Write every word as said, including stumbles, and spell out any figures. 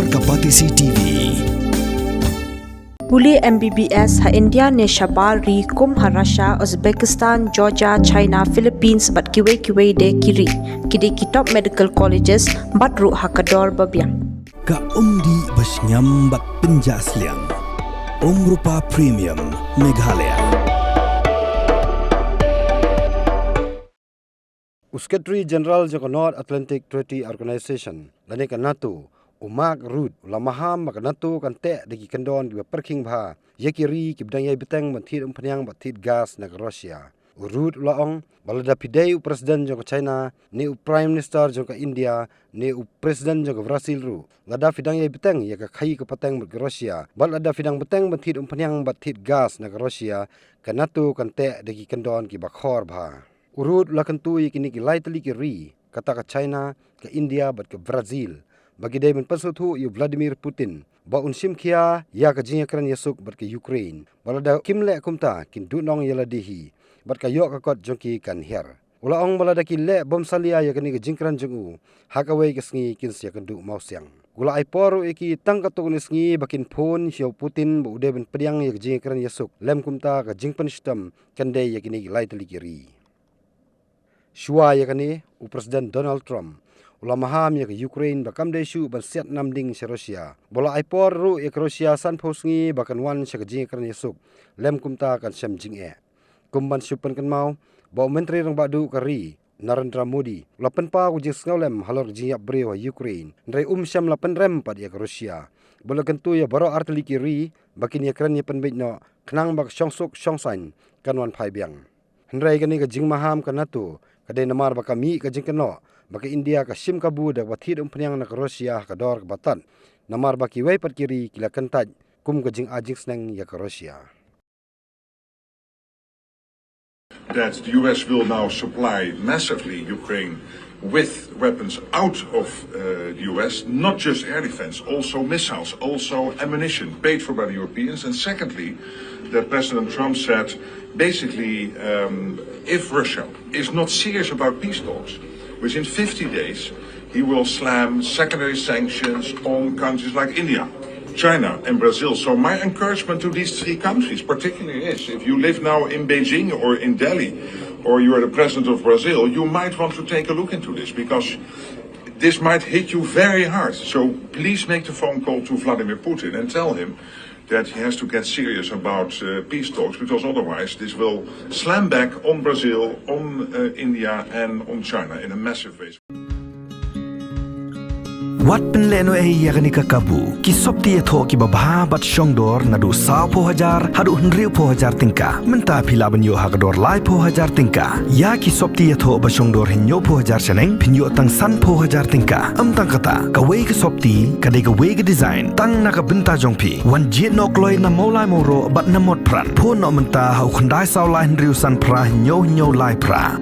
Ka Batesi T V. Pule M B B S ha India ne shabar ri kum ha Russia, Uzbekistan, Georgia, China, Philippines bad kiwei kiwei de ki ri. Ki dei ki top medical colleges bad ruh ha ka dor ba biang. Ka umdih ba shngiam bad pynjah sliang. Umrupa Premium Meghalaya. U Secretary General jong ka North Atlantic Treaty Organization lane ka NATO, u Mark Rutte, u la maham ba ka NATO kan teh da ki kyndon kiba pyrkhing bha ïa ki ri kiba dang ïai bteng ban thied umphniang bad thied gas na ka Russia. U Rutte u la ong ba lada phi dei u President jong ka China, ne u Prime Minister jong ka India, ne u President jong ka Brazil ruh, lada phi dang ïai bteng ïa ka khaii ka pateng bad ka Russia, bad lada phi dang bteng ban thied umphniang bad thied gas na ka Russia, ka NATO kan teh da ki kyndon kiba khor bha. U Rutte u la kyntu ïa kine ki lai tylli ki ri, kata ka China, ka India bad ka Brazil, ba ki dei ban pynsngewthuh ïa u Vladimir Putin ba un shim khia ïa ka jingïakren ïasuk bad ka Ukraine, ba lada kim leh kumta kin duhnong ïa lade hi bad ka ïoh ka kot jong ki kan hiar. U la ong ba lada ki leh bym salia ïa kane ka jingkren jong u, ha kawei ka sngi kin sa ïakynduh mawsiang. U la ai por ruh ïa ki tang katto katne sngi ba kin phone sha u Putin ba u dei ban pdiang ïa ka jingïakren ïasuk, lym kumta ka jingpynshitom kan dei ïa kine ki lai tylli ki ri. Shuwa ïa kane, u President Donald Trump u la maham ïa ka Ukraine ba kam dei shuh ban siat namding sha Russia. Ba u la ai por ruh ïa ka Russia sanphew sngi ba kan wan sha ka jingïakren ïasuk, lym kumta kan shem jingeh. Kum ban shu pynkynmaw, ba u Myntri Rangbah Duh ka ri, Narendra Modi, u la pynpaw ka jingsngewlem halor ka jingïap briew ha Ukraine, hynrei um shym la pynrem pat ïa ka Russia. Ba u la kyntu ïa baroh artylli ki ri ba kin ïakren ïapynbeit noh, khnang ba ka shongsuk shongsaiñ kan wan phai biang. Hynrei kane ka jingmaham ka NATO ka dei namar ba ka mih ka jingkynnoh ba ka India ka shim kabu da kaba thied umphniang na ka Russia ha ka dor kaba tad, namar ba kiwei pat ki ri ki la kyntait kum ka jingai jingsneng ïa ka Russia. That the U S will now supply massively Ukraine with weapons out of uh, the U S, not just air defense, also missiles, also ammunition paid for by the Europeans. And secondly, that President Trump said, basically, um, if Russia is not serious about peace talks, within fifty days, he will slam secondary sanctions on countries like India, China, and Brazil. So, my encouragement to these three countries, particularly, is if you live now in Beijing or in Delhi, or you are the president of Brazil, you might want to take a look into this because this might hit you very hard. So please make the phone call to Vladimir Putin and tell him that he has to get serious about uh, peace talks, because otherwise this will slam back on Brazil, on uh, India, and on China in a massive way. Wat pynlehnohei ïa kane ka kabu. Ki sopti ïathoh kiba bha bad shongdor naduh sawphew hajar haduh hynriewphew hajar tyngka. Mynta phi lah ban ïoh ha ka dor laiphew hajar tyngka. Ïa ki sopti ïathoh ba shongdor hynñiewphew hajar shaneng phin ïoh tang sanphew hajar tyngka. Ym tang kata, kawei ka sopti ka dei kawei ka design tang na ka bynta jong phi. Wan jied noh kloi na Mawlai Mawroh bad na Motphran. Phone noh mynta ha u khyndai saw lai hynriew san phra hynñiew hynñiew lai phra.